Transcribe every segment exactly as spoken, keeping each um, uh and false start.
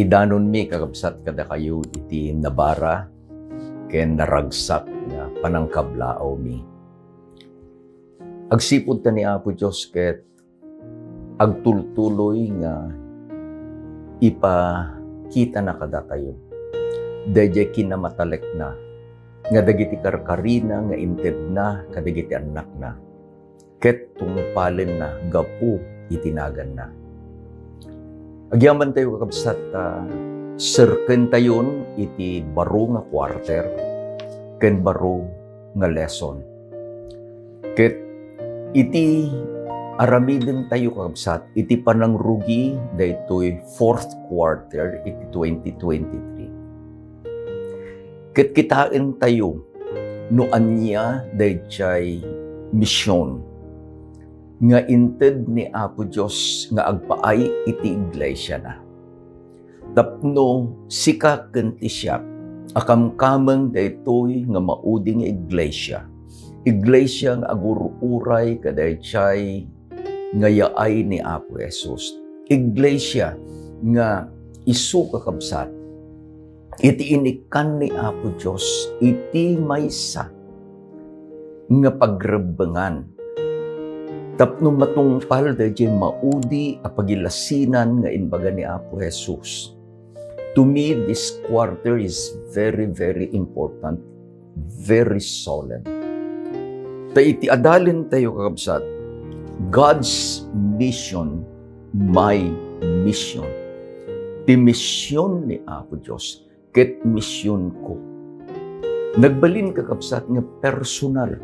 Idanonmi, kakabsat, kadakayo iti nabara ken naragsak nga panangkablaawmi. Agsipud ta ni Apo Dios ket agtultuloy nga ipakitana kadatayo daydiay kinamatalekna nga dagiti karkarina nga intedna kadagiti annakna ket tungpalenna gapu iti naganna. Agyamantayo, kakabsat, ta serkentayon iti baro nga quarter ken baro nga lesson. Ket iti aramidentayo, kakabsat, iti panangrugi daytoy fourth quarter iti twenty twenty-three. Ket kitaentayo no ania daydiay mision nga inted ni Apo Dios nga agpaay iti iglesiana. Tapno sika ken ti siak a kamkameng daytoy nga maudi nga iglesia, iglesia nga agur-uray kadaydiay nga yaay ni Apo Jesus, iglesia nga isu, kakabsat, iti inikkan ni Apo Dios iti maysa nga pagrebbengan tapno matungpal daydiay maudi a pagilasinan nga imbaga ni Apo Jesus. To me, this quarter is very, very important, very solemn. Ta iti adalentayo, kakabsat, God's mission, my mission. Ti mision ni Apo Dios ket misionko. Nagbalin, kakabsat, nga personal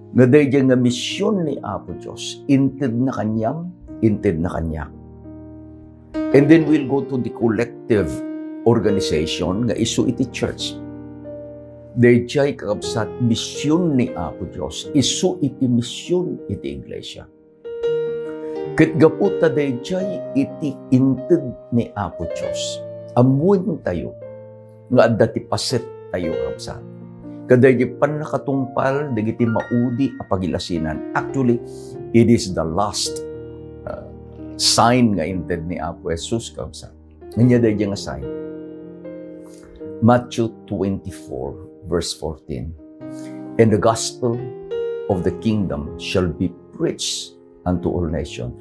nga daydiay nga mision ni Apo Dios, intedna kaniam, intedna kaniak. And then we'll go to the collective organization nga isu iti church. Daydiay, kakabsat, mision ni Apo Dios, isu iti mision iti iglesia. Ket gapu ta daydiay iti inted ni Apo Dios, ammoentayo nga adda ti pasettayo, kakabsat, kadaydi pannakatungpal dagiti maudi a pagilasinan. Actually, it is the last, uh, sign nga inted ni Apo Jesus, kakabsat. Ania daydiay nga sign? Matthew twenty-four, verse fourteen, "And the gospel of the kingdom shall be preached unto all nations,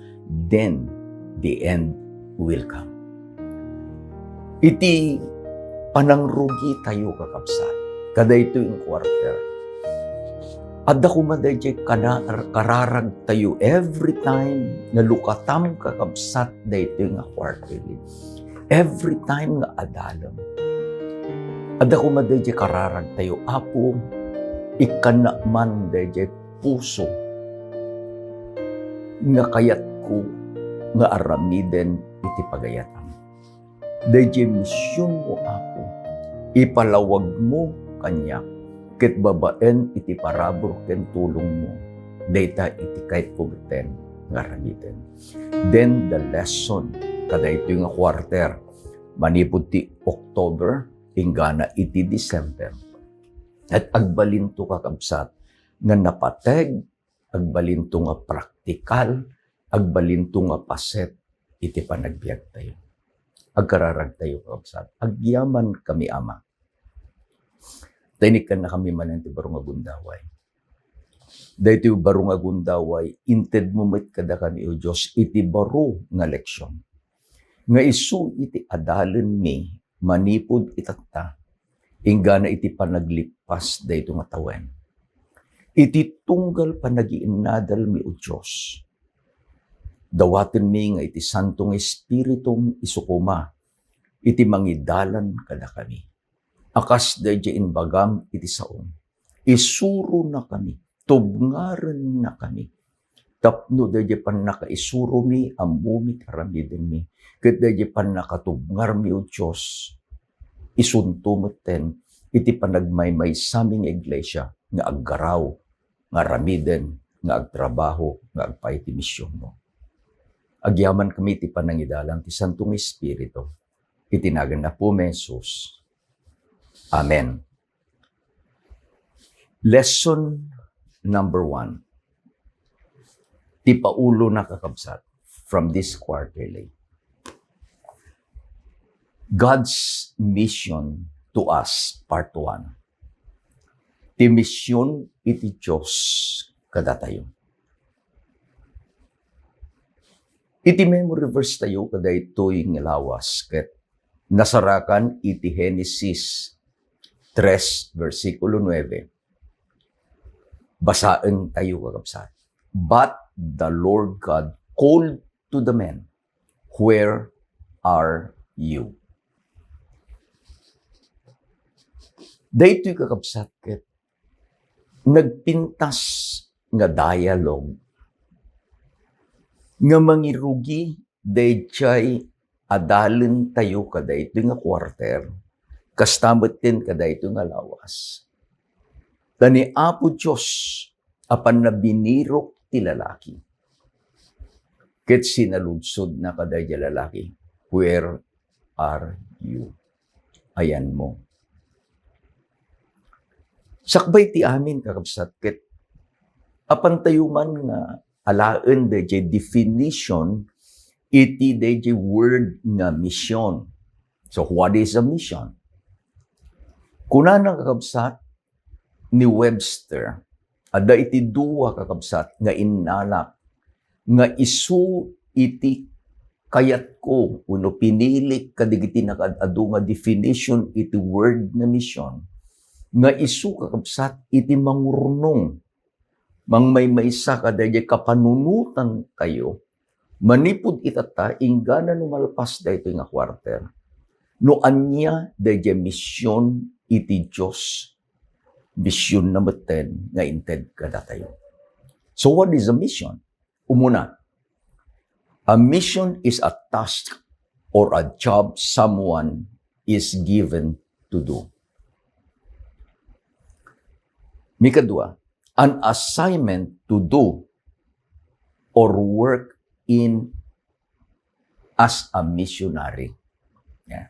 then the end will come." Iti panangrugitayo, kakabsat, kadaytoy nga quarter, adda koma daydiay kana-, kararagtayo every time nga lukatam, kakabsat, daytoy nga quarterly. Every time nga adalem, adda koma daydiay kararagtayo, "Apo, ikkannak man daydiay puso nga kayatko nga aramiden iti pagayatam. Daydiay misionmo, Apo, ipalawagmo kaniak ket babaen iti parabur ken tulongmo, dayta iti kayatko metten nga aramiden." Then the lesson kadaytoy nga quarter, manipud ti October inggana iti December, ket agbalinto, kakabsat, nga napateg, agbalinto nga praktikal, agbalinto nga paset iti panagbiagtayo. Agkararagtayo, kakabsat, agyaman kami, Ama. Ta inikkannakami manen ti baro nga gundaway. Daytoy baro nga gundaway, intedmo met kadakami, O Dios, iti baro nga leksion nga isu iti adalenmi manipud itatta, inggana iti panaglippas daytoy nga tawen. Iti tunggal panagiinnadalmi, O Dios, dawatenmi nga iti Santo nga Espiritum isu koma iti mangidalan kadakami. A kas daydiay imbagam iti saom, isuronakami, tubngarennakami. Tapno daydiay pannakaisuromi, ammomi ti aramidenmi. Ket daydiay pannakatubngarmi, O Dios, isunto metten iti panagmaymaysami nga iglesia nga aggaraw, nga aramiden, nga agtrabaho, nga agpaay ti misionmo. Agyamankami iti panangidalan ti Santo nga Espiritu. Iti nagan ni Apomi Jesus. Amen. Lesson number one. Ti paulona, kakabsat, from this quarterly. God's mission to us, part one. Ti mission iti Dios kadatayo. Iti memory verse tayo kadaytoy nga lawas ket nasarakan iti Genesis tres, bersikulo nuebe. Basaen tayo, kakabsat. "But the Lord God called to the man, 'Where are you?'" Daytoy, kakabsat, ket nagpintas nga dialogue nga mangirugi daydiay adalen tayo kadaytoy nga quarter, kasta metten kadaytoy nga lawas. Ta ni Apo Dios, apanna binirok ti lalaki. Ket sinaludsodna kadaydiay lalaki, "Where are you?" Ayanmo. Sakbay ti amin, kakabsat, ket apantayo man nga alaen daydiay definition iti daydiay word nga mission. So, what is a mission? Kunana, kakabsat, ni Webster, adda iti dua, kakabsat, nga innalak nga isu iti kayatko wenno pinilik kadagiti nakaad-adu nga definition iti word nga mission, nga isu, kakabsat, iti mangurnong, mangmaymaysa kadaydiay kapanunotan tayo manipud itatta, inggana no malpas daytoy nga quarter. No ania daydiay mission iti Dios, missionna metten nga inted kadatayo. So what is a mission? Umuna, a mission is a task or a job someone is given to do. Mikadua, an assignment to do or work in as a missionary. Yeah.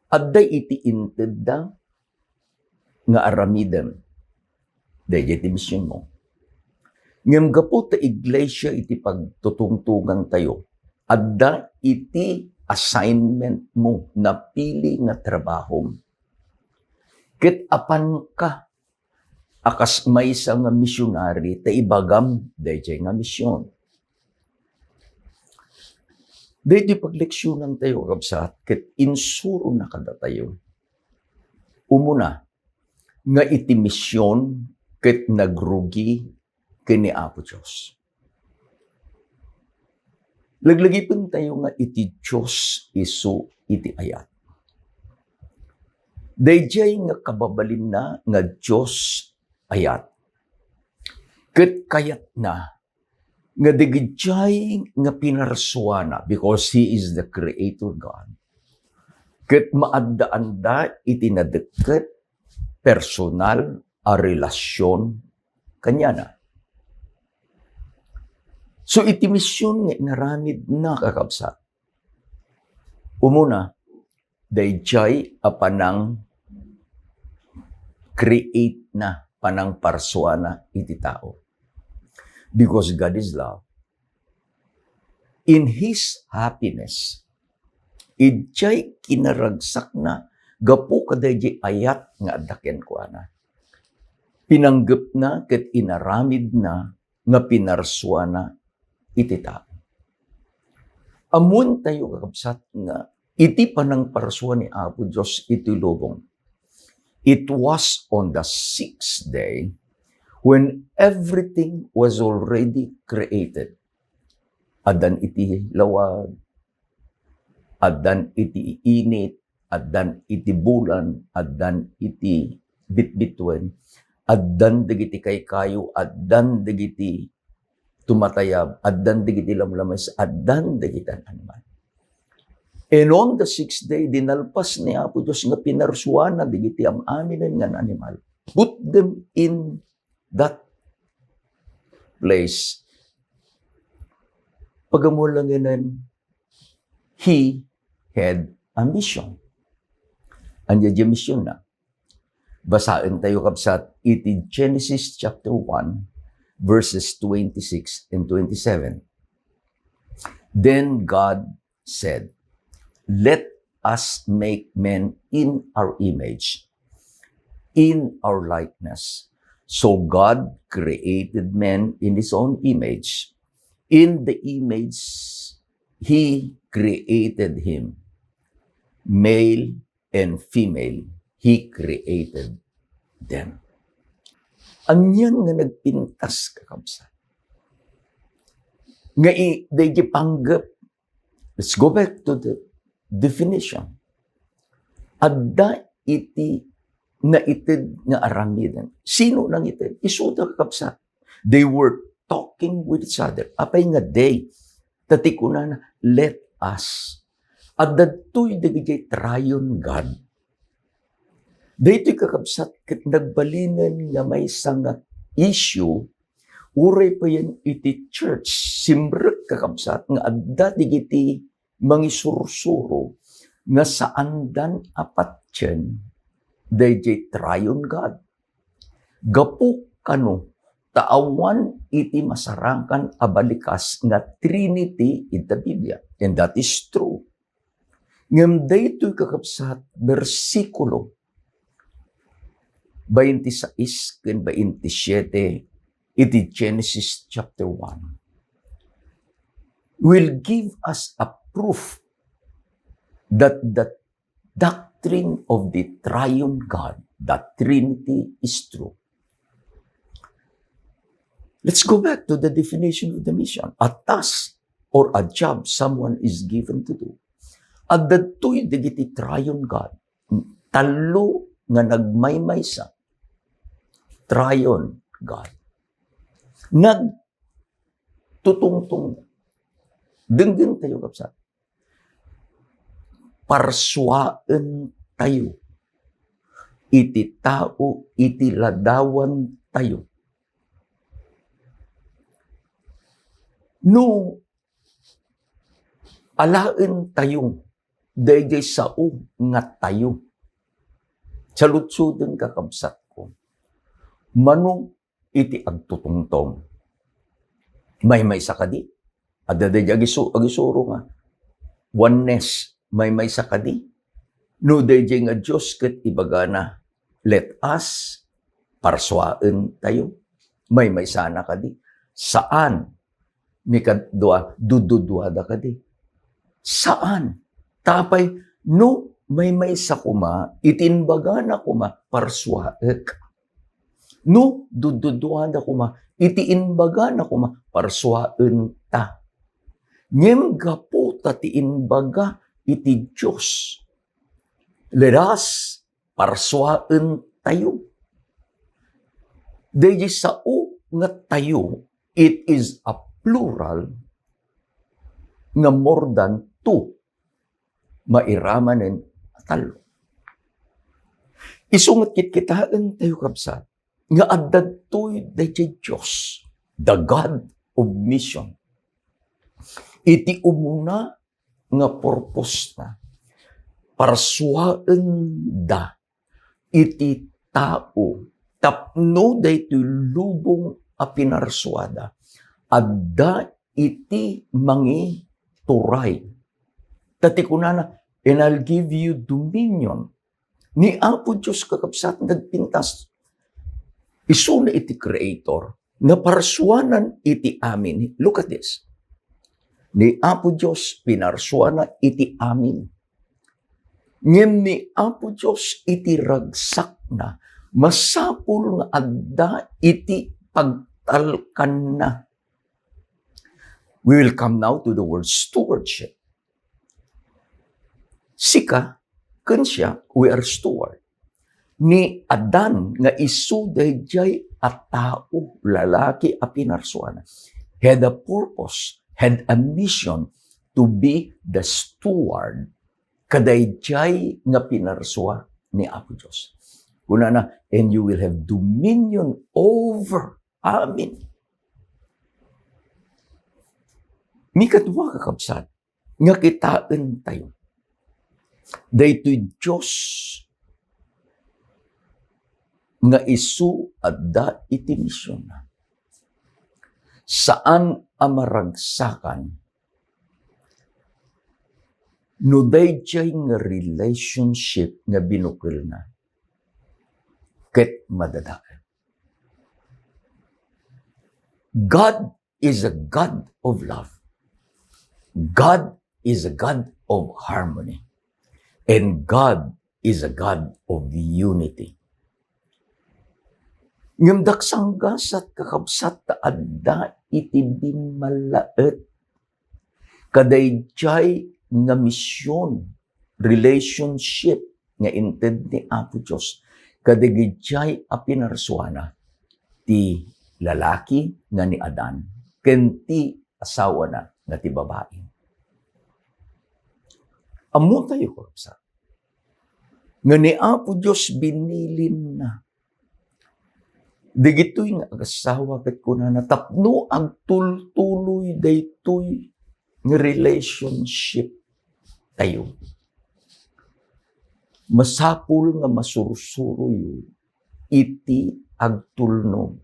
Adda iti intedda nga aramidem daydiay ti misionmo. Ngem gapu ta iglesia iti pagtutungtungan tayo, adda iti assignment mo, napili nga trabahom. Ket apanka a kas maysa nga misionari ta ibagam daydiay nga mision. Daytoy pagleksionan tayo, kakabsat, ket insurona kadatayo. Umuna, nga iti mision ket nagrugi ken ni Apo Dios. Laglagipen tayo nga iti Dios isu iti ayat. Daydiay nga kababalinna nga Dios ayat. Ket kayatna nga dagijay nga pinarsuana, because He is the Creator God, ket maaddaanda iti nadekket, personal a relasyon kaniana. So, iti mision nga inaramidna, kakabsat, umuna, daydiay a panang-create na, panangparsuana iti tao. Because God is love. In His happiness, idiay kinaragsakna gapu kadaydiay ayat nga adda kenkuana, pinanggepna ket inaramidna nga pinarsuana iti tao. Ammoentayo, kakabsat, nga iti panangparsua ni Apo Dios iti lubong, it was on the sixth day when everything was already created. Addan iti lawag, addan iti init, addan iti bulan, addan iti bitbituen, addan dagiti kaykayo, addan dagiti tumatayab, addan dagiti lamlames, addan dagiti animal. And on the sixth day, dinalpas ni Apo Dios nga pinarsuana dagiti am-aminen nga animal. Put them in that place. Pagamulangen, he had a mission. Ania diay missionna? Basaentayo, kabsat, iti Genesis chapter one, verses twenty-six and twenty-seven. Then God said, "Let us make man in our image, in our likeness." So God created man in his own image. In the image, he created him. Male and female, he created them. Anian nga nagpintas, kakabsat? Nga i-, daydi panggep, let's go back to the definition. Adda iti naited nga aramiden. Sino nangited? Isuda, kakabsat. They were talking with each other. Apay nga they? Ta ti kunana, "Let us." Adda daytoy dagiti triune God. Daytoy, kakabsat, ket nagbalinen nga maysa nga issue, uray payen iti church, simrek, kakabsat, nga adda dagiti mangisursuro nga saandan a patien daydiay triune God. Gapu kano ta awan iti masarakan a balikas nga Trinity ita Biblia. And that is true. Ngem daytoy, kakabsat, bersikulo baintisais ken baintisiete iti Genesis chapter one will give us a proof that the doctrine of the triune God, the Trinity, is true. Let's go back to the definition of the mission. A task or a job someone is given to do. Adda daytoy dagiti triune God. Tallo nga nagmaymaysa. Triune God. Nagtutungtong. Denggen tayo, kabsat. Parsuaen tayo iti tao, iti ladawan tayo. No alaen tayo daydiay sao nga tayo. Saludsodeng, kakabsatko. Mano iti agtutungtong. Maymaysa kadi? Adda daydi agisu-, agisuro nga oneness, maymaysa kadi? No daydiay nga Dios ket ibagana, "Let us," parsuaen tayo. Maymaysana kadi? Saan. Mikadua, dududuada kadi? Saan. Tapay, no maymaysa koma, iti imbagana koma, parsuaek. No dududuada koma, iti imbagana koma, parsuaenta. Ngem gapu ta ti imbaga iti Dios, "Let us," parsuaentayo. Daydi sao nga tayo, it is a plural nga more than two. Mairamanen a tallo. Isu met kitkitaentayo, kabsat, nga adda daytoy daydiay Dios, the God of mission. Iti umuna nga purposena, parsuaenda iti tao tapno daytoy lubong a pinarsuada, adda iti mangituray. Ta ti kunana, "And I'll give you dominion." Ni Apo Dios, kakabsat, nagpintas. Isuna iti Creator nga parsuanan iti amin. Look at this. Ni Apo Dios, pinarsuana iti amin. Ngem ni Apo Dios iti ragsakna, masapul nga adda iti pagtalkanna. We will come now to the word stewardship. Sika ken siak, we are steward. Ni Adan nga isu daydiay a tao, lalaki a pinarsuana, had a purpose, had a mission to be the steward kadaydiay nga pinarsua ni Apo Dios. Kunana, "And you will have dominion over." Amen. Mikadua, kakabsat, nga kitaentayo, daytoy Dios nga isu adda iti mision. Saan a maragsakan No daydiay nga relationship nga binukelna ket madadael. God is a God of love. God is a God of harmony. And God is a God of unity. Ngem daksanggasat, kakabsat, ta adda iti bimmallaet kadaydiay nga mision, relationship nga inted ni Apo Dios kadagiti a pinarsuana, ti lalaki nga ni Adan ken ti asawana nga ti babai. Ammotayo, kakabsat, nga ni Apo Dios binilinna dagitoy nga agasawa ket kunana, tapno agtultuloy daytoy nga relationship tayo, masapul nga masursuroyo iti agtulnog.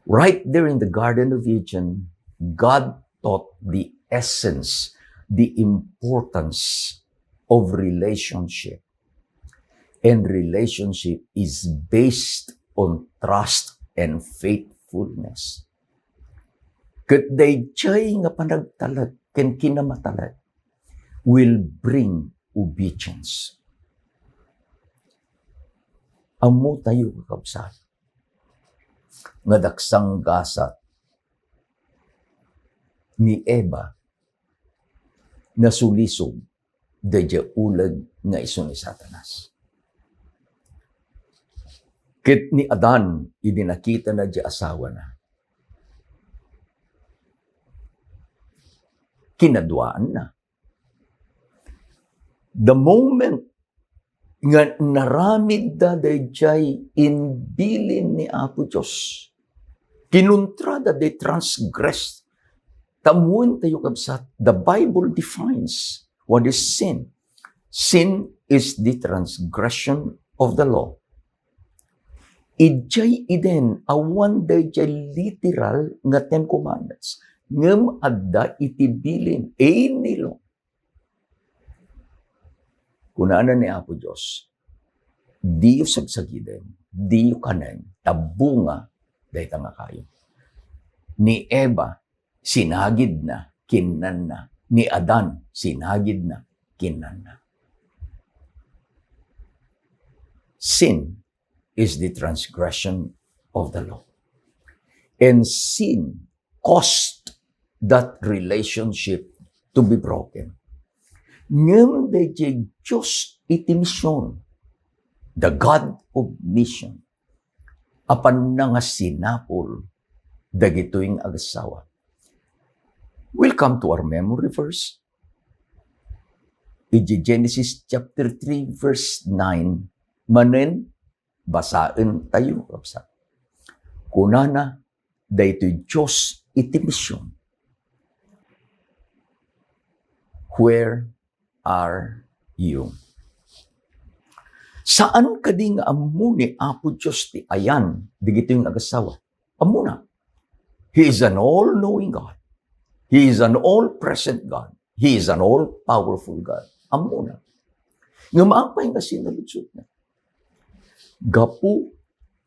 Right there in the Garden of Eden, God taught the essence, the importance of relationship. And relationship is based on trust and faithfulness. Ket daydiay nga panagtalek ken kinamatalek will bring obedience. Ammotayo, kakabsat, nga daksanggasat ni Eva nasulisog daydiay uleg nga isu ni Satanas. Ket ni Adan, idi nakitana diay asawana, kinaduaanna. The moment nga naramidda daydiay imbilin ni Apo Dios, kinuntrada, they transgressed. Ta ammoentayo, kabsat, the Bible defines what is sin. Sin is the transgression of the law. Idiay Eden, awan daydiay literal nga Ten Commandments, ngem adda iti bilin, any law. Kunana ni Apo Dios, "Diyo sagsagiden, diyo kanen, ta bunga dayta nga kayo." Ni Eva, sinagidna, kinnanna. Ni Adan, sinagidna, kinnanna. Sin is the transgression of the law. And sin caused that relationship to be broken. Ngem daydiay Dios iti mission, the God of mission, a pannangasinapul dagitoy nga agassawa. We'll come to our memory verse. Iti Genesis chapter three, verse nine, manen, basaentayo, kabsat. Kunana daytoy Dios iti mission, "Where are you?" Saan kadi nga ammo ni Apo Dios ti ayan dagitoy nga agassawa? Ammona. He is an all-knowing God. He is an all-present God. He is an all-powerful God. Ammona. Ngem apay nga sinaludsodna? Gapu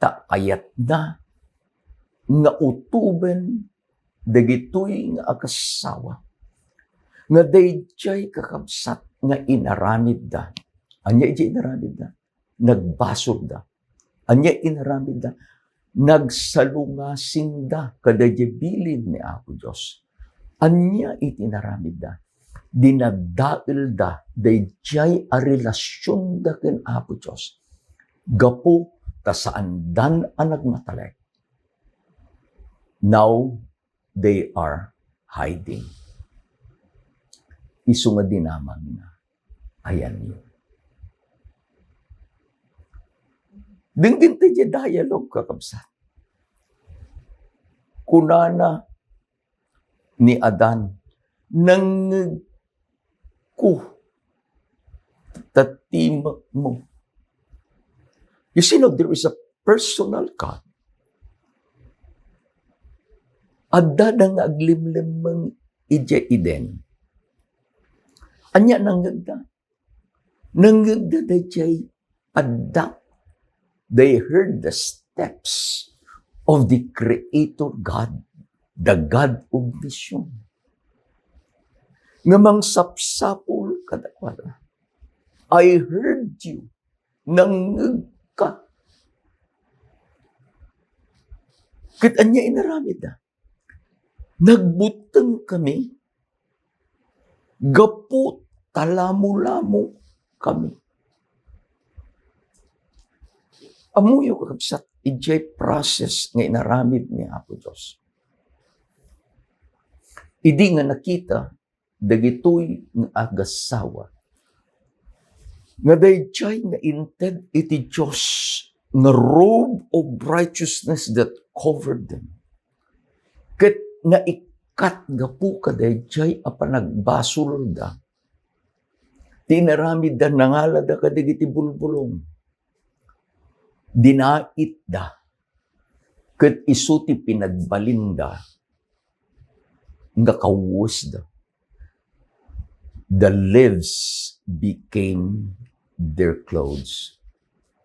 ta kayatna nga utoben dagitoy nga agassawa nga daydiay kakabsat nga inaramidda. Ania idiay inaramidda? Nagbasolda. Ania inaramidda? Nagsalungasingda kadaydiay bilin ni Apo Dios. Ania iti inaramidda? Dinadaelda daydiay a relasionda ken Apo Dios. Gapu ta saandan a nagmatalek, now they are hiding. Isu nga dinamagna, ayanyo. Denggen ti dialogue, kakabsat. Kunana ni Adan, "Nangngegko ta timekmo." You see, no, there is a personal God. Addada nga aglimlemmeng idiay Eden. Ania nangngegda? Nangngegda daydiay adda. They heard the steps of the Creator God, the God of vision. Nga mangsapsapul kadakuada, "I heard you." Nangngegka. Ket ania inaramidda? Nagbutteng kami gapu ta lamulamo kami. Ammoyo, kakabsat, idiay process nga inaramid ni Apo Dios. Idi nga nakita dagitoy nga agassawa nga daydiay nga inted iti Dios nga robe of righteousness that covered them, ket naikkat gapu kadaydiay a panagbasolda, ti inaramidda, nangalada kadagiti bulbulong, dinaitda, ket isu ti pinagbalinda nga kawesda. The leaves became their clothes.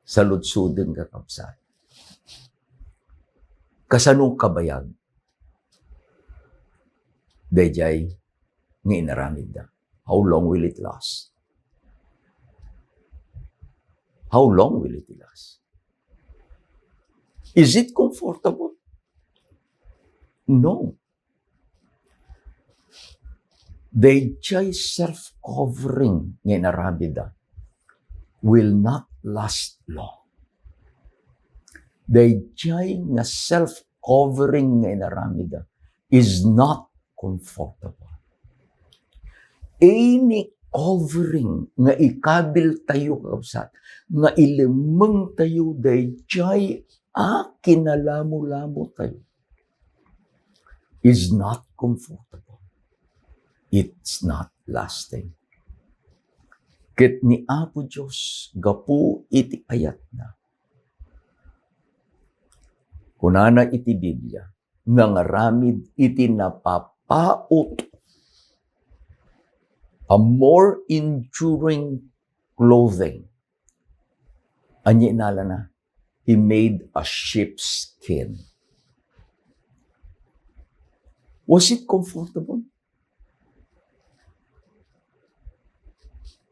Saludsoden, kakabsat. Kasano kabayag daydiay nga inaramidda? How long will it last? How long will it last? Is it comfortable? No. Daydiay self-covering nga inaramidda will not last long. Daydiay nga self-covering nga inaramidda is not comfortable. Any covering nga ikabil tayo, kakabsat, nga ilemmeng tayo daydiay a kinalamulamo tayo, is not comfortable. It's not lasting. Ket ni Apo Dios, gapu iti ayatna, kunana iti Biblia, nangaramid iti napapaut, a more enduring clothing. Ania inalana? He made a sheepskin. Was it comfortable?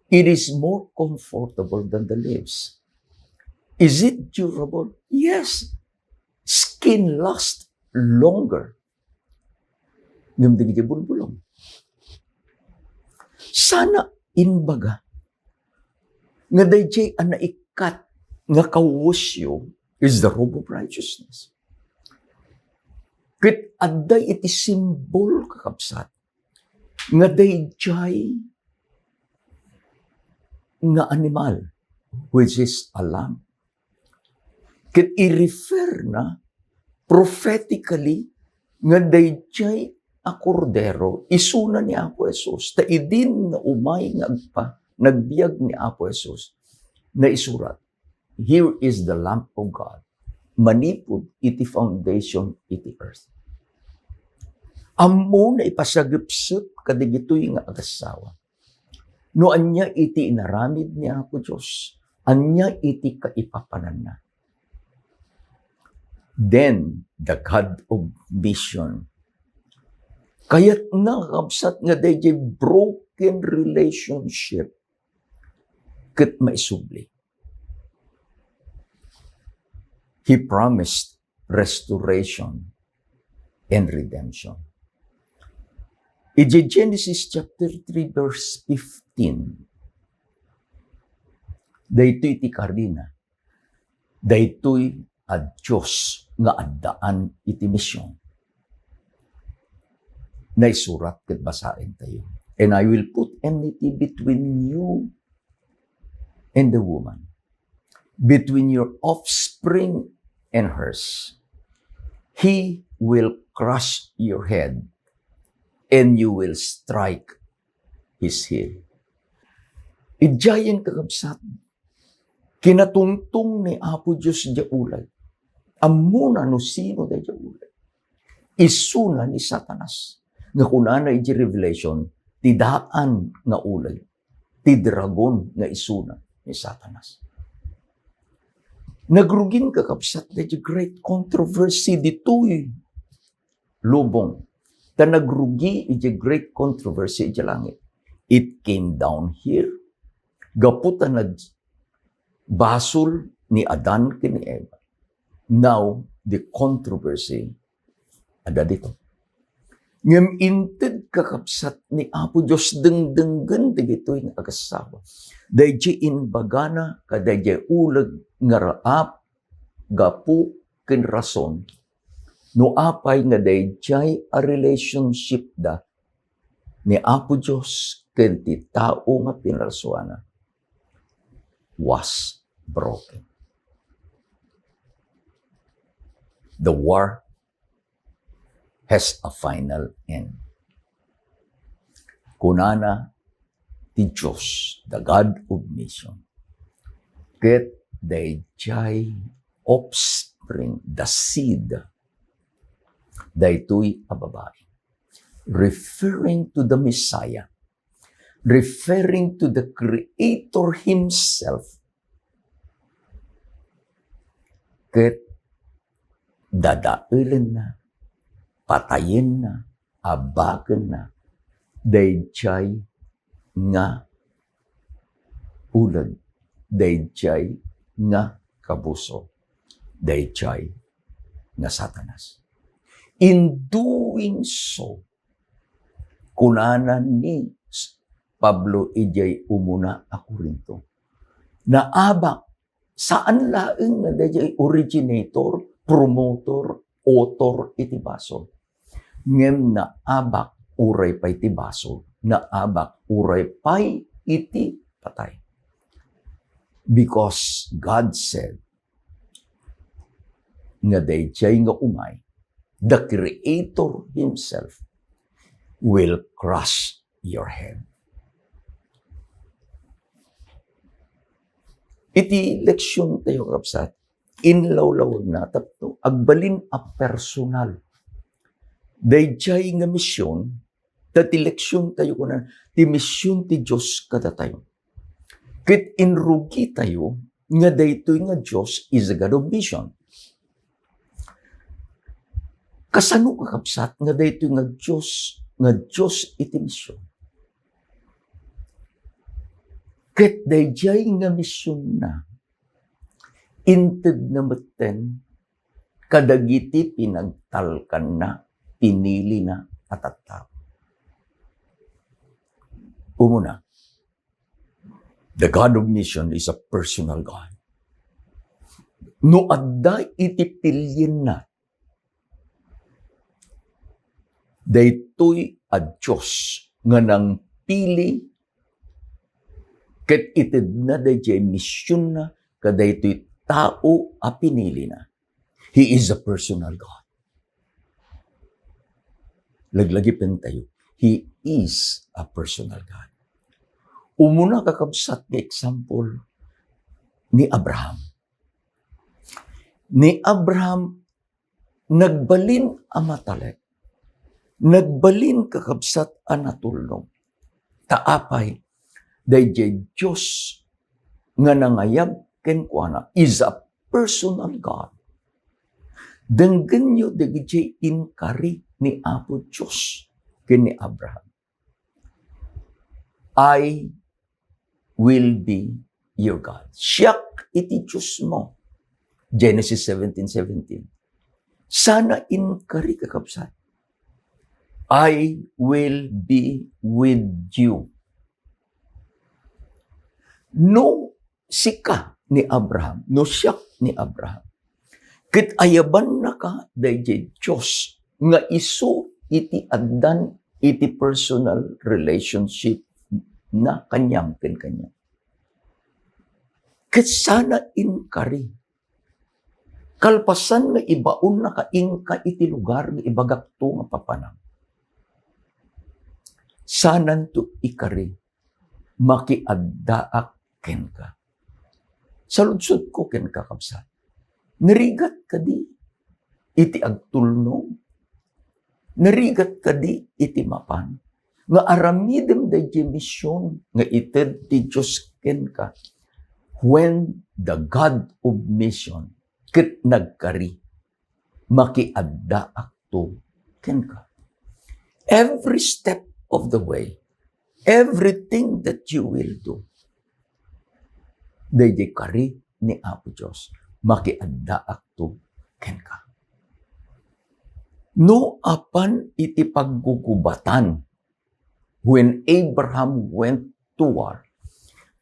It is more comfortable than the leaves. Is it durable? Yes. Skin lasts longer. Ngem dagiti bulbulong, sana imbaga nga daydiay a naikkat nga kawesyo is the robe of righteousness. Ket adda iti simbol, kakabsat, nga daydiay nga animal, which is a lamb. Ket i-refer na prophetically nga daydiay a Kordero, isuna ni Apo Jesus. Ta idin nga umay nga agpa-, nagbiag ni Apo Jesus, naisurat, "Here is the Lamb of God, manipud iti foundation iti earth." Ammona ipasagepsep kadagitoy nga agassawa. No ania iti inaramid ni Apo Dios, ania iti kaipapananna, then the God of vision, kayatna, kakabsat, nga daydiay broken relationship ket maisubli. He promised restoration and redemption. Iti Genesis chapter three, verse fifteen, daytoy ti karina, daytoy a Dios nga addaan iti mision. Naisurat ket basaentayo, "And I will put enmity between you and the woman, between your offspring and hers. He will crush your head, and you will strike his heel." Idiayen, kakabsat, kinatungtong ni Apo Dios diay uleg. Ammona no sino daydiay uleg. Isuna ni Satanas. Nga kunana iti Revelation, ti daan nga uleg. ti dragon nga isuna ni Satanas. Nagrugin, kakabsat, daydi great controversy ditoy lubong. Ta nagrugi iti great controversy iti langit. It came down here. Gapu ta nagbasol ni Adan ken ni Eva. Now, the controversy adda dito. Ngem inted, kakabsat, ni Apo Dios dengdenggen dagitoy nga agassawa. Daydi imbagana kadaydi uleg nga raap gapu ken rason no apay nga daydiay a relationship da ni Apo Dios ken ti tao nga pinarsuana was broken. The war has a final end. Kunana ti Dios, the God of mission, ket daydiay offspring, the seed, daytoy a babai, referring to the Messiah, referring to the Creator Himself, ket dadaelenna, patayenna, abakenna daydiay nga uleg, daydiay nga kabuso, daydiay nga Satanas. In doing so, kunana ni Pablo idiay umuna a Corinto, naabak, saan laeng nga daydiay originator, promoter, author iti basol. Ngem naabak uray pay ti basol, naabak uray pay iti patay. Because God said nga daydiay nga umay, the Creator Himself will crush your head. Iti leksion tayo, kabsat, inlawlawagna tapno agbalin a personal. Daydiay nga mision, ta ti leksion tayo kuna, ti mision ti Dios kadatayo. Ket inrugi tayo nga daytoy nga Dios is a God of mission. Kasano, kakabsat, nga daytoy nga Dios, nga Dios iti mision? Ket daydiay nga misionna, intedna metten kadagiti pinagtalkanna, pinilina a tattao. Umuna, the God of mission is a personal God. No adda iti pilienna daytoy a Dios nga nangpili ket itedna daydiay misionna kadaytoy tao a pinilina. He is a personal God. Laglagipentayo, He is a personal God. Umuna, kakabsat, nga example ni Abraham. Ni Abraham, nagbalin a matalek. Nagbalin, kakabsat, a natulnog. Ta apay, daydiay Dios nga nangayab kenkuana is a personal God. Denggenyo dagiti inkari ni Apo Dios ken ni Abraham. "I will be your God." Siak iti Diosmo. Genesis seventeen seventeen. Sana inkari, kakabsat. "I will be with you." No sika ni Abraham, no siak ni Abraham, ket ayabannaka daydiay Dios nga isu iti addan iti personal relationship na kaniam ken kaniam. Ket sana inkari, kalpasan nga ibaonnaka inka iti lugar nga ibagakto nga papanam, sananto ikari, makiaddaak kenka. Saludsodko kenka, kabsat, narigat kadi iti agtulnog? Narigat kadi iti mapan? nga aramidem daydiay mision nga ited ti Dios kenka. When the God of mission ket nagkari, makiaddaakto kenka. Every step of the way, everything that you will do, daydiay kari ni Apo Dios, makiaddaakto kenka. No apan iti paggugubatan, when Abraham went to war,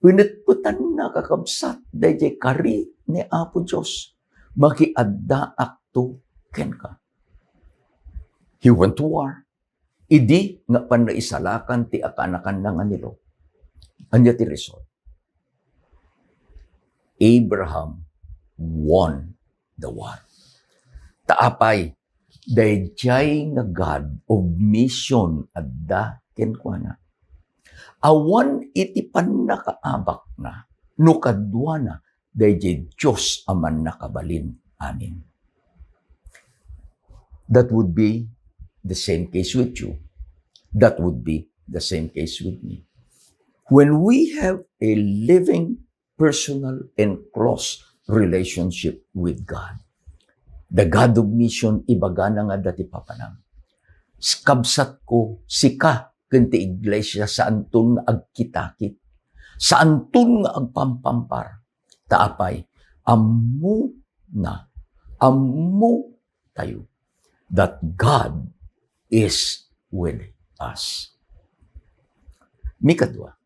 pinetpetanna, kakabsat, daydiay kari ni Apo Dios, makiaddaakto kenka. He went to war. Idi nga pannaisalakan ti akaanakanna nga ni Lot, ania ti result? Abraham won the war. Ta apay, daydiay nga God of mission adda kenkuana. Awan iti pannakaabakna no kaduana daydiay Dios a mannakabalin. Amen. That would be the same case with you. That would be the same case with me. When we have a living, personal, and close relationship with God, the God of mission, ibagana nga dati papanam. Kabsatko, sika ken ti iglesia, saanton nga agkitakit, saanton nga agpampampar. Ta apay, ammo na, ammo tayo that God is with us. Mikadua,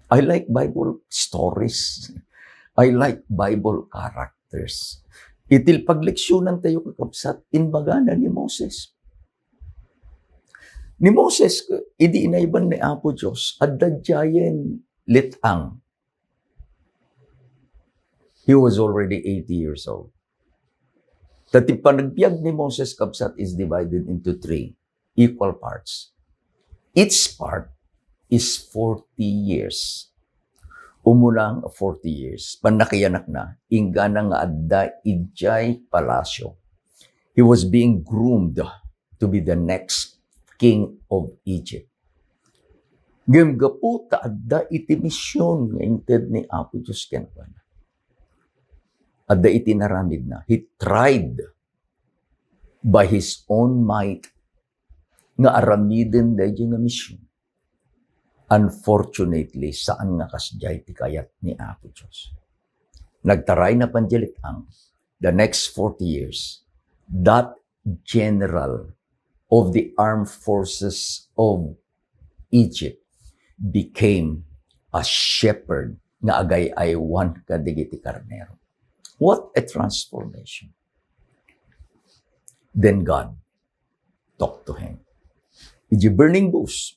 I like Bible stories. I like Bible characters. Iti pagleksyonan tayo, kakabsat, imbagana ni Moses. Ni Moses, idi inayban ni Apo Dios, adda diayen let-ang. He was already eighty years old. Ta ti panagbiag ni Moses, kabsat, is divided into three equal parts. Each part is forty years. Umuna nga forty years, pannakayanakna, inggana nga adda idiay palasyo. He was being groomed to be the next king of Egypt. Ngem gapu ta adda iti mision nga inted ni Apo Dios kenkuana, adda iti naramidna. He tried by his own might nga aramiden daydiay nga mision. Unfortunately, saan nga kasdiay ti kayat ni Apo Dios. Nagtaray na pandiay let-ang. The next forty years, that general of the armed forces of Egypt became a shepherd nga agay-aywan kadagiti karnero. What a transformation! Then God talked to him. Idiay burning bush,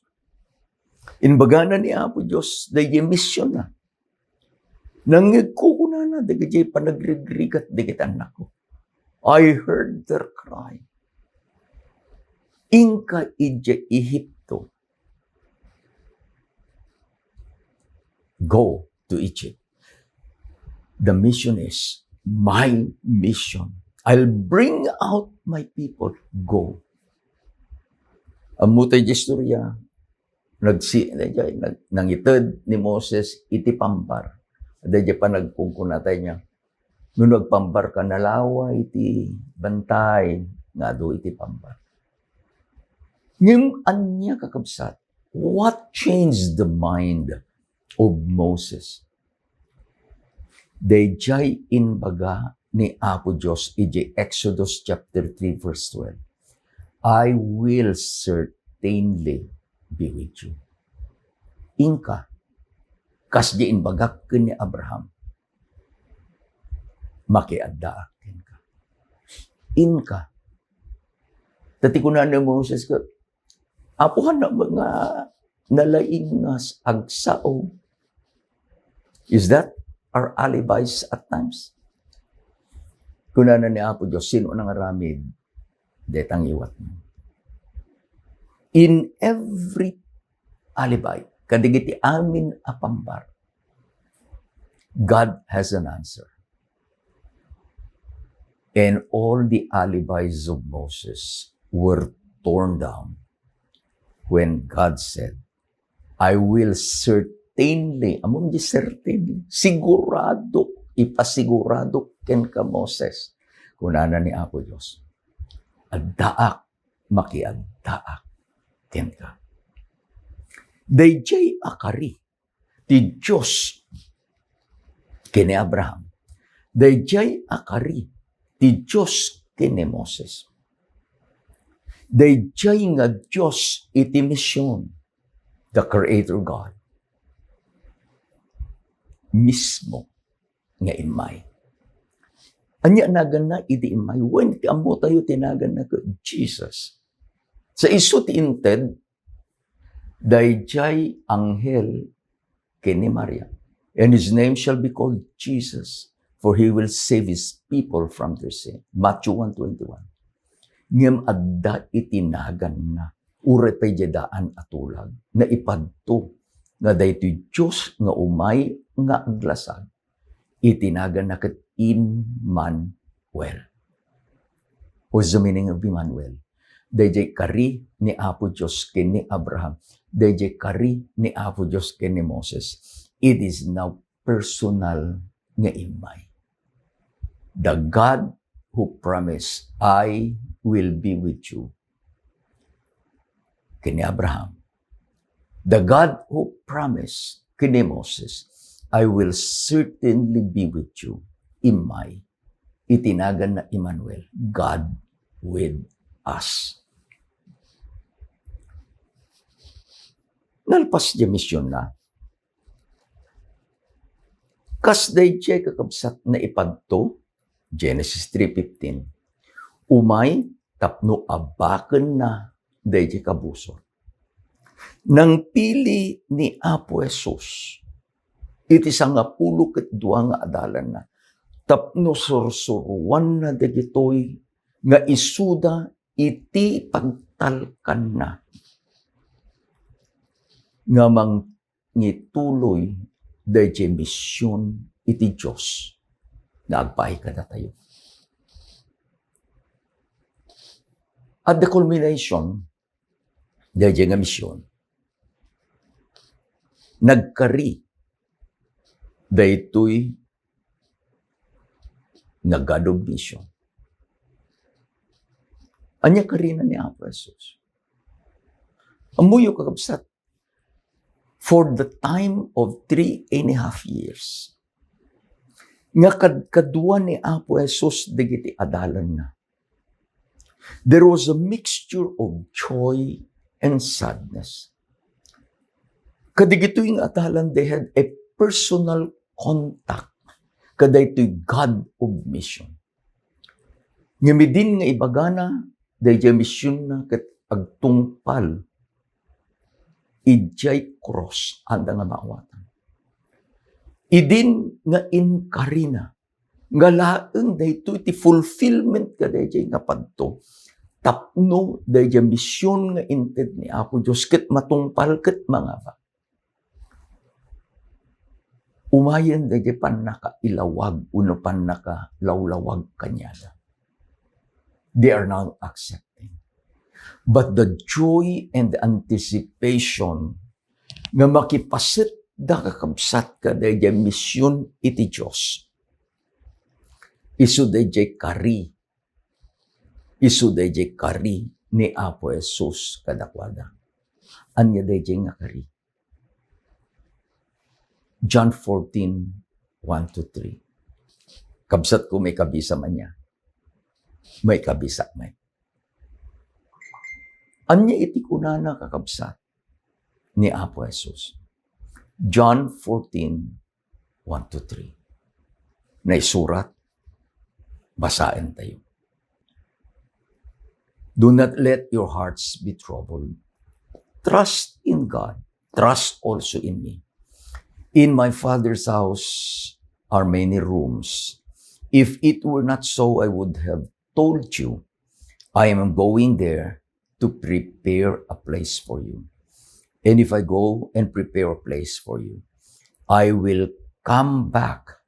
imbagana ni Apo Dios daydiay mision na. Nangngegko, kunana, dagiti panagrigrigat dagiti annakko. I heard their cry. Inka idiay Ehipto. Go to Egypt. The mission is my mission. I'll bring out my people. Go. Ammo tay istorya, nagsi-, nag-, nangited ni Moses iti pambar. Daydiay panagkunkunatay niya, no nagpambar ka, nalawa iti bantay nga adu iti pambar. Ngem ania, kakabsat? What changed the mind of Moses? Daydiay imbaga ni Apo Dios iti Exodus chapter three, verse twelve, "I will certainly be with you." Inka, kasdi imbagak ken ni Abraham, makiaddaak kenka. Inka. Ta ti kuna ni Moses ket, "Apo, hannak met nga nalaing nga agsao." Is that our alibis at times? Kunana ni Apo Dios, "Sino a nangaramid dayta nga iwatmo?" In every alibi, kadagiti amin a pambar, God has an answer. And all the alibis of Moses were torn down. When God said, "I will certainly," ammom di certainly, "sigurado, ipasiguradok kenka, Moses." Kunana ni Apo Dios, "Addaak, makiaddaak kenka." Daydiay a kari ti Dios ken ni Abraham. Daydiay a kari ti Dios ken ni Moses. Daydiay nga Dios iti mision, the Creator God mismo nga immay. Ania naganna iti immay? Wen, ammotayo ti naganna ket Jesus. Sa isu ti inted daydiay anghel ken ni Maria. "And his name shall be called Jesus, for he will save his people from their sin." Matthew one twenty-one. Ngem adda iti naganna, uray pay diay daan a tulag, naipadto nga daytoy Dios nga umay nga aglasag, iti naganna ket Immanuel. What's the meaning of Immanuel? Daydiay kari ni Apo Dios ken ni Abraham. Daydiay kari ni Apo Dios ken ni Moses. It is now personal nga immay. The God who promised, "I will be with you," ken ni Abraham. The God who promised ken ni Moses, "I will certainly be with you." Immay, iti naganna Immanuel, God with us. Nalpas diay misionna, kas daydiay, kakabsat, naipadto, Genesis three fifteen, umay tapno abakenna daydiay kabusor. Nangpili ni Apo Jesus iti sangapulo ket dua nga adalanna tapno sursuroanna dagitoy nga isuda iti pagtalkanna nga mangituloy daydiay mision iti Dios nga agpaay kadatayo. At the culmination, daydiay nga mision, nagkari daytoy nga God of mission. Ania karina ni Apo Jesus? Ammoyo, kakabsat, for the time of three and a half years, nga kad-, kadua ni Apo Jesus dagiti adalanna, there was a mixture of joy and sadness. Kadagitoy nga adalan, they had a personal contact kadaytoy God of mission. Ngem idin nga ibagana daydiay misionna ket agtungpal idiay krus, adda nga maawatan. Idin nga inkarina nga laeng daytoy ti fulfillment kadaydiay nga padto tapno daydiay mision nga inted ni Apo Dios ket matungpal ket mangabak. Umayen daydiay pannakailawag wenno pannakalawlawag kaniada. They are now accepting. But the joy and the anticipation nga makipaset da, kakabsat, kadaydiay mision iti Dios, isu daydiay kari, isu daydiay kari ni Apo Jesus kadakuada. Ania daydiay nga kari? John fourteen, one to three. Kabsatko, maikabisam ania? Maikabisak met. Ania iti kunana, kakabsat, ni Apo Jesus? John fourteen, one to three. Naisurat, basaen tayo. "Do not let your hearts be troubled. Trust in God. Trust also in me. In my Father's house are many rooms. If it were not so, I would have told you. I am going there to prepare a place for you. And if I go and prepare a place for you, I will come back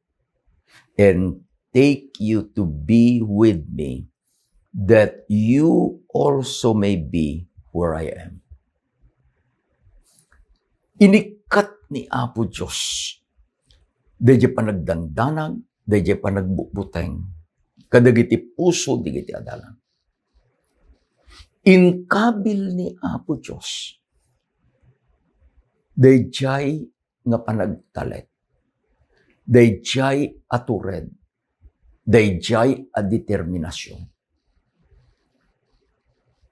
and take you to be with me, that you also may be where I am." Inikkat ni Apo Dios dayjay panagdandanag, dayjay panagbutbuteng kadagiti puso dagiti adalan. Inkabil ni Apo Dios dayjay nga panagtalek, dayjay a tured, dayjay a determinasion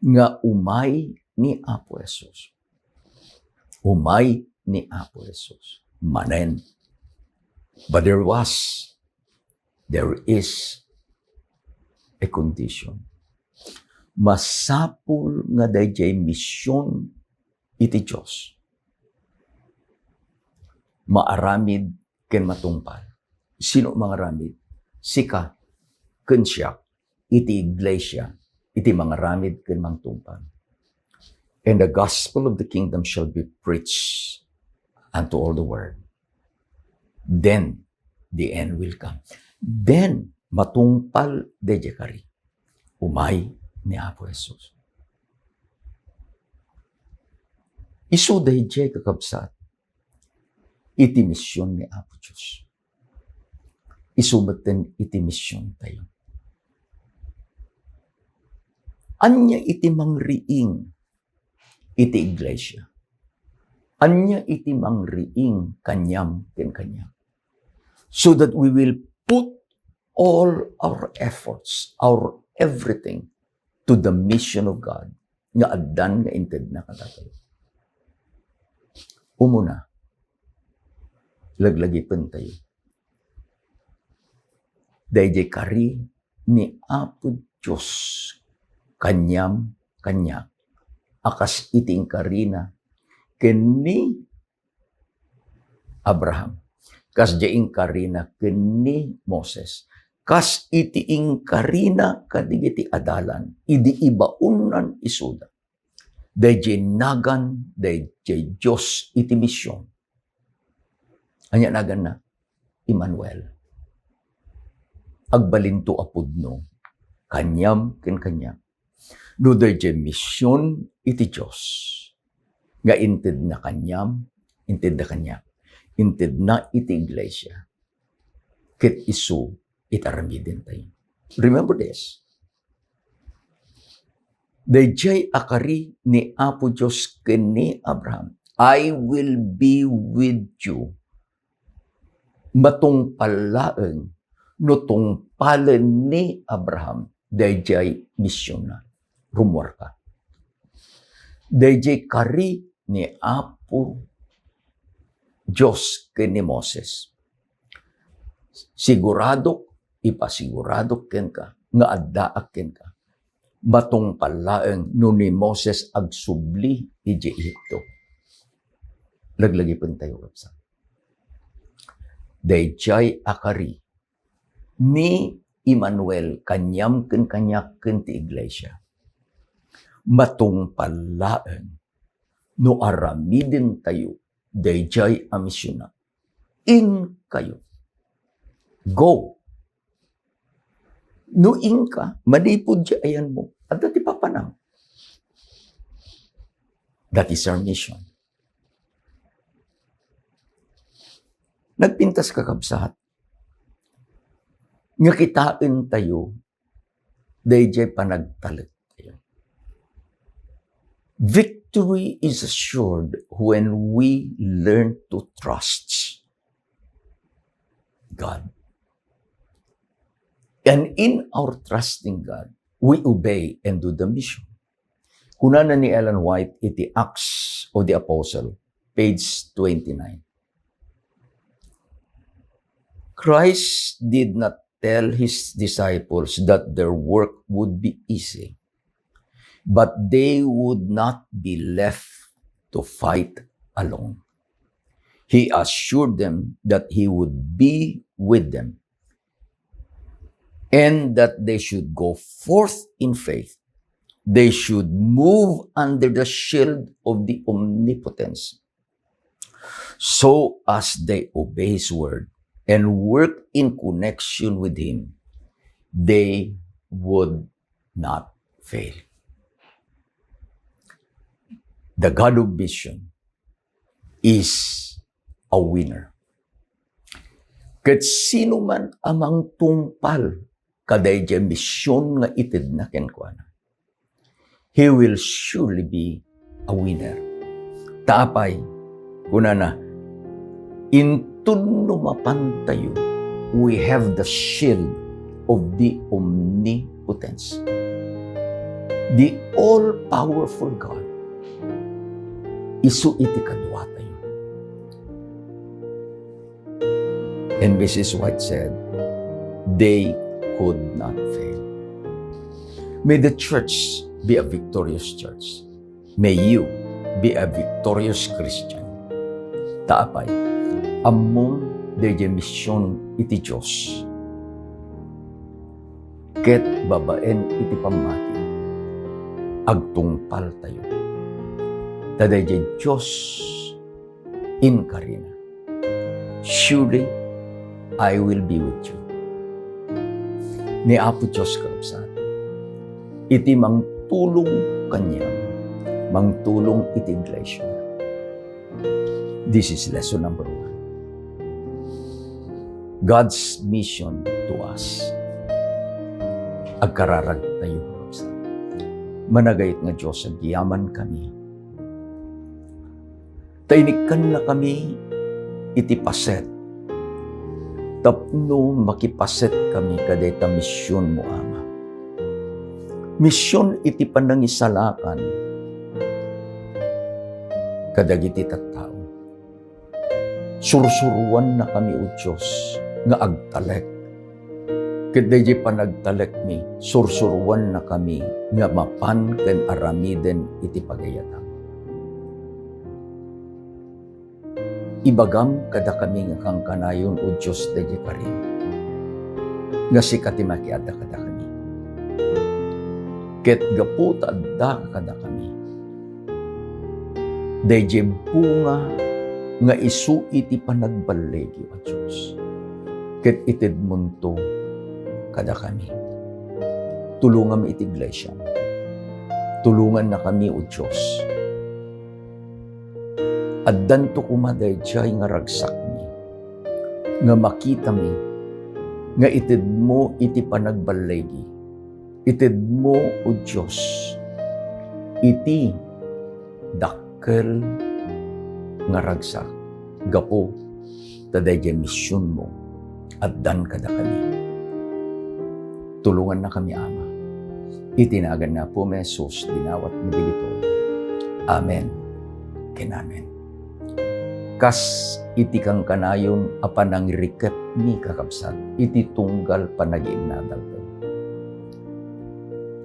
nga umay ni Apo Jesus. Umay ni Apo Jesus. Manen. But there was, there is a condition. Masapul nga dayjay mision iti Dios maaramid ken matungpal. Sino mangaramid? Sika ken siak iti iglesia, iti mangaramid ken mangtungpal. "And the gospel of the kingdom shall be preached unto all the world. Then the end will come." Then, matungpal dayjay kari. Umay ni Apo Jesus. Isu dayjay, kakabsat, iti mision ni Apo Dios. Isu metten iti mision tayo. Ania iti mangriing iti iglesia? Ania iti mangriing kaniam ken kaniam? So that we will put all our efforts, our everything, to the mission of God nga addan nga intedna kadatayo. Umuna, laglagipen tayo dayjay kari ni Apo Dios kaniam, kaniak, a kas iti inkarina ken ni Abraham, kas di inkarina ken ni Moses, kas iti inkarina kadagiti adalan idi ibaonnan isuda. Dayjay nagan dayjay Dios iti mision. Ania naganna? Emmanuel. Agbalinto a pudno kaniam ken kaniak. No dayjay mision iti Dios nga intedna kaniam, intedna kaniak, intedna iti iglesia, ket isu iti aramiden tayo. Remember this. Dayjay a kari ni Apo Dios ken ni Abraham, "I will be with you." Matungpal laeng no tungpalen ni Abraham dayjay misionna. Rummuarka. Dayjay kari ni Apo Dios ken ni Moses. Siguradok, ipasiguradok kenka nga addaak kenka. Matungpal laeng no ni Moses agsubli idiay Egipto. Laglagipen tayo, kabsat. Dayjay a kari ni Emmanuel kaniam ken kaniak ken ti iglesia. Matungpal laeng no aramiden tayo dayjay a misionna. Inkayo. Go. No inka, manipud diay ayanmo, adda ti papanam. That is our mission. Nagpintas, kakabsat, nga kitaen tayo dayjay panagtalek tayo. Victory is assured when we learn to trust God. And in our trusting God, we obey and do the mission. Kunana ni Ellen White iti Acts of the Apostle, page twenty-nine, "Christ did not tell his disciples that their work would be easy, but they would not be left to fight alone. He assured them that he would be with them and that they should go forth in faith. They should move under the shield of the omnipotence. So as they obey his word and work in connection with him, they would not fail." The God of vision is a winner. Ket sino man a mangtungpal kadaydiay mision nga itedna kenkuana, he will surely be a winner. Ta apay, kunana, inton no mapantayo, we have the shield of the omnipotence. The all-powerful God, isu iti kaduatayo. And Missus White said, "They could not fail." May the church be a victorious church. May you be a victorious Christian. Ta apay, ammom daydiay mision iti Dios. Ket babaen iti pammati, agtungpaltayo. Ta daydiay Dios inkarina, "Surely I will be with you." Ni Apo Dios, kakabsat, iti mangtulong kaniam, mangtulong iti iglesia. This is lesson number one. God's mission to us. Agkararagtayo, kakabsat. Managayat nga Dios, agyamankami. Ta inikkannakami iti paset tapno makipasetkami kadayta misionmo, Ama. Mision iti panangisalakan kadagiti tattao. Sursuruannakami, O Dios, nga agtalek. Ket daydiay panagtalekmi, sursuruannakami nga mapan ken aramiden iti pagayatam. Ibagam kadakami nga kankanayon, O Dios, daydiay karim, nga sika ti makiadda kadakami. Ket gapu ta addaka kadakami, daydiay bunga nga isu iti panagballigi, O Dios, ket itedmonto kadakami. Tulongam iti iglesia. Tulongannakami, O Dios. Addanto koma daydiay nga ragsakmi, nga makitami nga itedmo iti panagballigi, itedmo, O Dios, iti dakkel nga ragsak gapu ta daydiay misionmo addan kadakami. Tulongannakami, Ama. Iti nagan ni Apomi Jesus, dinawatmi dagitoy. Amen ken amen. Kas iti kankanayon a panangirikepmi, kakabsat, iti tunggal panagiinnadaltayo.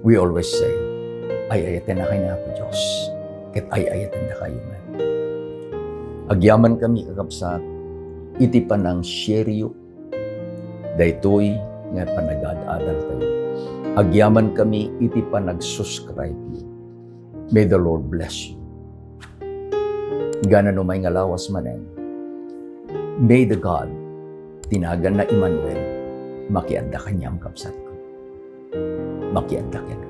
We always say, "Ay-ayatennakay ni Apo Dios, ket ay-ayatendakayo met." Agyamankami, kakabsat, iti panang-shareyo daytoy nga panagad-adaltayo. Agyamankami iti panag-subscribe-yo. May the Lord bless you. Gana no may nga lawas manen, may the God, ti naganna Emmanuel, makiadda kaniam, kabsatko. Makiadda kenka.